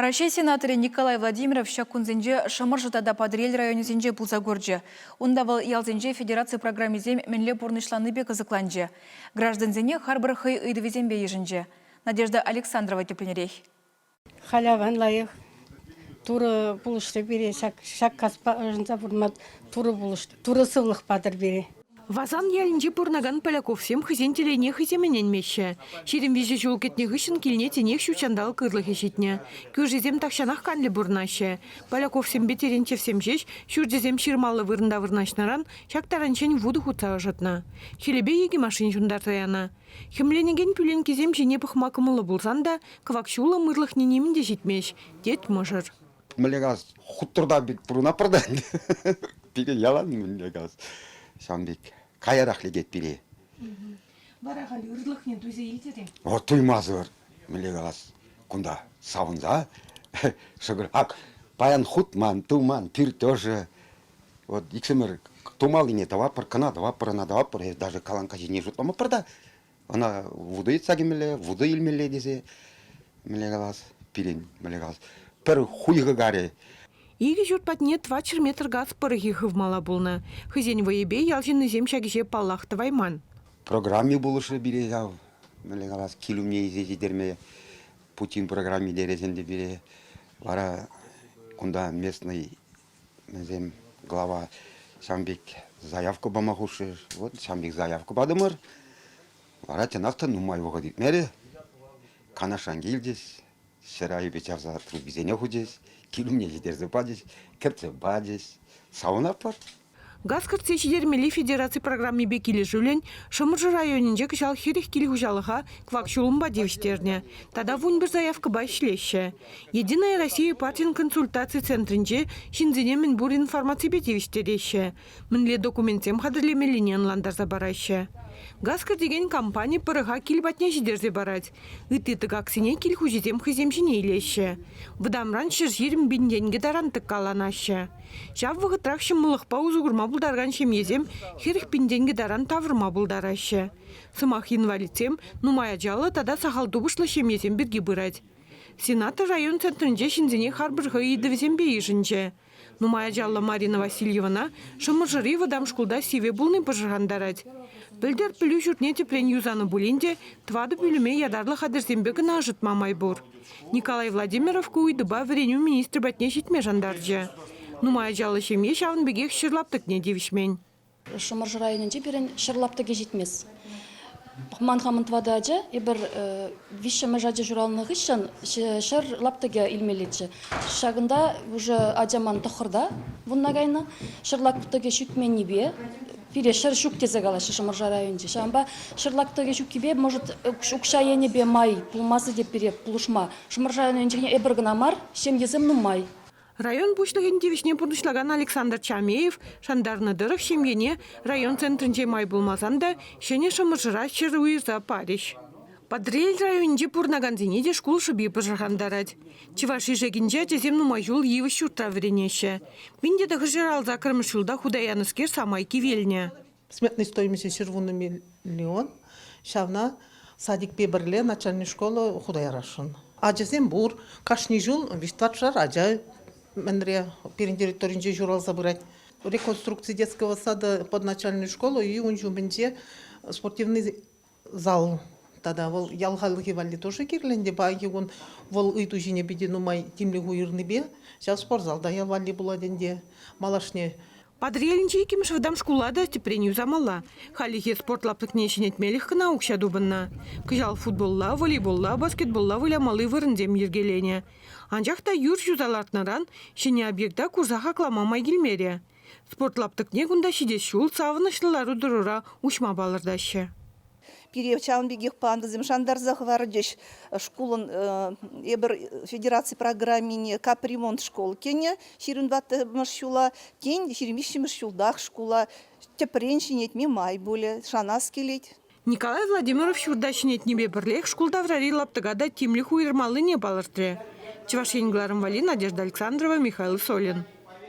Раҫҫей сенаторӗ Николай Владимиров ҫак кунсенче Шӑмӑршӑ тата Патӑрьел районӗсенче пулса курчӗ. Унта вӑл ялсенче федераци программисем мӗнле пурнӑҫланнипе кӑсӑкланчӗ. Граждансене харпӑр хӑй ыйтӑвӗсемпе йышӑнчӗ. Надежда Александрова тӗплӗнрех. Халь аван лайӑх. Турӑ пулӑшрӗ пире ҫак, ҫак каспа ӑшӑнса пурӑнма Турӑ пулӑшрӗ. Турӑ сывлӑх патӑр пире. Васан ялӗнче пурӑнакан Поляковсем хӑйсен телейне хӑйсем ӗненмеҫҫӗ. 23 ҫул кӗтнӗ хыҫҫӑн килне тинех ҫут ҫанталӑк ырлӑхӗ ҫитнӗ. Кӳршисем тахҫанах канлӗ пурӑнаҫҫӗ. Поляковсемпе Терентьевсем ҫеҫ ҫурчӗсем ҫырмаллӑ вырӑнта вырнаҫнӑран ҫак таранччен вутӑ хутса ӑшӑтнӑ. Хӗлӗпе икӗ машин ҫунтарса янӑ. Хӗмленекен пӳленкесем ҫине пӑхма кӑмӑллӑ пулсан та кӑвак ҫулӑм ырлӑхне нимӗн те ҫитмест, тет мӑшӑр. Мӗнле калас, хуторта пек пурӑнатпӑр та ӗнтӗ. Пире ялан мӗнле калас, ҫавӑн пек каярах лекет пире. Вара халь ырлӑхне туйса илтӗр-и? Вот туймасӑр, мӗнле калас, кунта савӑнса шӑкӑр. Ак, паян хутман, туман, пӳрт ӑшӑ. Вот иксӗмӗр тумаллине тӑватпӑр, кӑна тӑватпӑр, ӑна тӑватпӑр, даже каланка ҫине шутламӑпӑр та. Ӑна вутӑ йӑтса кӗмелле, вутӑ илмелле тесе мӗнле калас, пирӗн мӗнле калас, пӗр хуйхӑ карӗ. Икӗ ҫурт патне тӑватҫӗр метр газ пӑрӑхӗ хывмалла пулнӑ. Хӑйсен вӑйӗпе ял ҫыннисем ҫак ӗҫе паллах тӑвайман. Программи пулӑшрӗ пире ҫав, мӗнле калас, кил умне илсе ҫитерме Путин программи терӗҫ ӗнтӗ пире. Вара кунта местный Вӗсем глава ҫавӑн пек заявка пама хушрӗҫ. Вот ҫавӑн пек заявка патӑмӑр. Вара чӑнах та нумай вӑхӑт иртмерӗ. Канашран килчӗҫ, ҫӗр айӗпе чавса трубисене хучӗҫ, кил умне ҫитерсе пачӗҫ, кӗртсе пачӗҫ. Савӑнатпӑр. Газ кӗртсе ҫитермелли федераци программипе килӗшӳллӗн Шӑмӑршӑ районӗнче кӑҫал 40 кил хуҫалӑха кӑвак ҫулӑмпа тивӗҫтернӗ тата 11 заявкӑпа ӗҫлеҫҫӗ. Единая Россия партин консультаци центрӗнче ҫынсене мӗнпур информаципе тивӗҫтереҫҫӗ, мӗнле документсем хатӗрлемеллине ӑнлантарса параҫҫӗ. Газ кӗртекен компани пӑрӑха кил патне ҫитерсе парать. Ытти тӑкаксене кил хуҫисем хӑйсем ҫине илеҫҫӗ. Вӑтамран 120 пин тенкӗ таран тӑккаланаҫҫӗ. Ҫав вӑхӑтрах ҫӑмӑллӑхпа усӑ курма пултаракан ҫемьесем 40 пин тенкӗ таран тавӑрма пултараҫҫӗ. Сӑмах инвалидсем, нумай ачаллӑ тата сахал тупӑшлӑ ҫемьесем пирки пырать. Сенатор район центрӗнче ҫынсене харпӑр хӑй ыйтӑвӗсемпе йышӑнчӗ. Нумай ачаллӑ Марина Васильевӑна Шӑмӑршӑри вӑтам шкулта сивӗ пулни пӑшӑрхантарать. Пӗлтӗр пӗлӳ ҫуртне тӗпрен юсанӑ пулин те тӑватӑ пӳлӗме ятарлӑ хатӗрсемпе кӑна ӑшӑтма май пур. Николай Владимиров ку ыйтупа вӗренӳ министрӗ патне ҫитме шантарчӗ. Нумай ачаллӑ ҫемье ҫавӑн пекех ҫӗр лаптӑкне тивӗҫмен. Шӑмӑршӑ районӗнче пирӗн ҫӗр лаптӑкӗ ҫитмест. Ман хамӑн тӑватӑ ача, эпир виҫҫӗмӗш ача ҫуралнӑ хыҫҫӑн ҫӗр лаптӑкӗ илмеллеччӗ. Ҫакӑнта уже ача ман тӑххӑрта вунна кайнӑ. Ҫӗр лаптӑкӗ ҫитменнипе пире ҫӗр ҫук тесе калаҫҫӗ Шӑмӑршӑ районӗнче. Ҫавӑнпа ҫӗр лаптӑкӗ ҫуккипе, может, укҫа енӗпе май пулмасӑр те пире пулӑшма. Шӑмӑршӑ районӗнче эпир кӑна мар, ҫемьесем нумай. Район пуҫлӑхӗн тивӗҫне пурнӑҫлакан Александр Чамеев шантарнӑ тӑрӑх ҫемьене район центрӗнче май пулмасан та Ҫӗнӗ Шӑмӑршӑра ҫӗр уйӑрса парӗҫ. Патӑрьел районӗнче пурӑнакансене те шкул шӑпи пӑшӑрхантарать. Чӑваш Ишекӗнче ачасем нумай ҫул йывӑҫ ҫуртра вӗренеҫҫӗ. 1968 ҫулта хута янӑскер самай кивелнӗ. Сметной стоимости 110 миллион. Ҫавна садикпе пӗрле начальнӑй школа хута ярасшӑн. Ачасем пур. Кашни ҫул виҫ-тӑватшар ача мӗнре пирӗн территоринче ҫуралса пырать. Реконструкция детского сада под начальную школу и ун ҫумӗнче спортивный зал тата вӑл ял халӑхӗ валли тоже кирлӗ ӗнтӗ. Паянхи кун вӑл ыйту ҫине питӗ нумай тимлӗх уйӑрнипе ҫав спортзал та ял валли пулать ӗнтӗ малашне. Патӑрьелӗнчи иккӗмӗш вӑтам шкула та тӗпрен юсамалла. Хальлӗхе спорт лаптӑкне ҫӗнетмелӗх кӑна укҫа тупӑннӑ. Кӑҫал футболла, волейболла, баскетболла вылямалли вырӑнсем йӗркеленӗ. Анчах та юр ҫуса лартнӑран ҫӗнӗ объекта курса хаклама май килмерӗ. Спорт лаптӑкне кунта ҫитес ҫул савӑнӑҫлӑ лару-тӑрура уҫма палӑртаҫҫӗ. Пире ҫавӑн пекех пандӑсем шантарса хӑварчӗҫ. Шкулӑн эпир федераци программине капремонт школ кӗнӗ 24-мӗш ҫула. Тен, 23-мӗш ҫултах шкула тӗпрен ҫӗнетме май пулӗ, шанас килет. Николай Владимиров ҫурта ҫӗнетнипе пӗрлех шкул таврари лаптӑка та тимлӗх уйӑрмаллине палӑртрӗ. Чӑваш Ен кӑларӑм валли Надежда Александрова, Михаил Солин.